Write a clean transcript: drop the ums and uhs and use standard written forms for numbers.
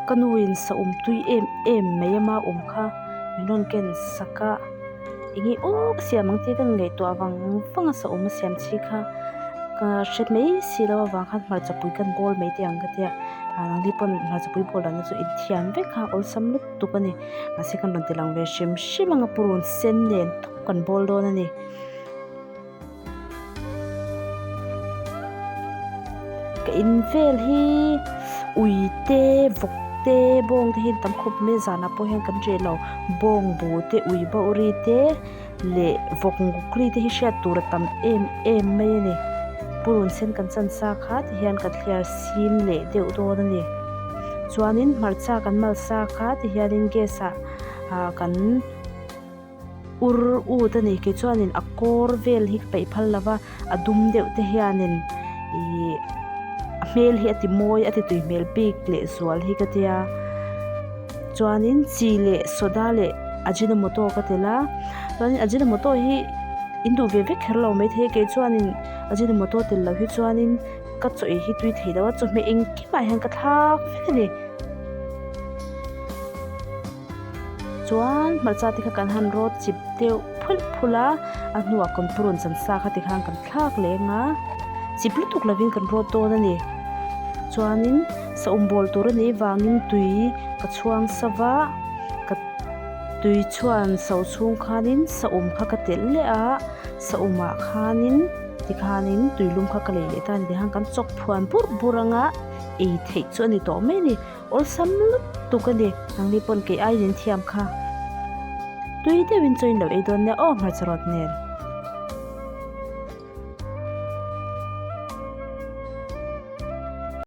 Ka nuin saum tui em em mai ama awm kha min rawn ken sak a, enge aw ka siam ang tih ka ngaihtuah vang vang a saum a siam chi kha ka hre mai si lo avang khan hmarcha pui kan bawl mai teh ang ka tia ah nangni pawn hmarcha pui bawl dan te chu inthiam vek kha awlsam lutuk a ni mahse kan rawn ti lang ve hrim hrim ang a purun sen nen tawp kan bawl dawn a ni. Ka in vel hi ui te vawk te bawng te hi an tam khawp mai a zanah pawh hian kan hreh lo bawng bu te ui bauh ri te leh vawk nguk ri te hi hriat tur a tam em em mai a ni purun sen kan chan sa kha ti hian kan thliar sin leh deuh dawn a ni chuanin hmarcha kan mal sa kha ti hianin gas ah ah kan. Ur ut a ni kei chuanin a kawr vel hi ka peih phal lo va a dum deuh te hianin ihh a hmel hi a ti mawi a ti tui hmel bik leh zual hi ka tia chuanin chi leh soda leh ajinomoto ka tel a chuanin ajinomoto hi in duh ve vek kher lo maithei kei chuanin ajinomoto tel loh hi chuanin ka chaw ei hi tui thei lo a chawhmeh engkimah hian ka thlak vek a ni. Chuan hmarcha te kha kan han rawt chip deuh phulh phulh a a hnuah kawngpurun chan sa kha tikhan kan thlak leh ang a chip lutuk lovin kan rawt dawn a ni chuanin saum bawl tur a nih vangin tui ka chhuang sava ka tui chhuan so chhung khanin saum kha ka telh leh a saumah khanin tikhanin tuilum kha ka lei leh ta a ni tikhan kan chawk phuan burh burh ang a ei theih chu a ni tawh mai a ni. Awlsam lutuk a ni, nangni pawn kei aiin in thiam kha. Tui deuhin chaw in lo ei dawn nia aw hmarcha rawt nen.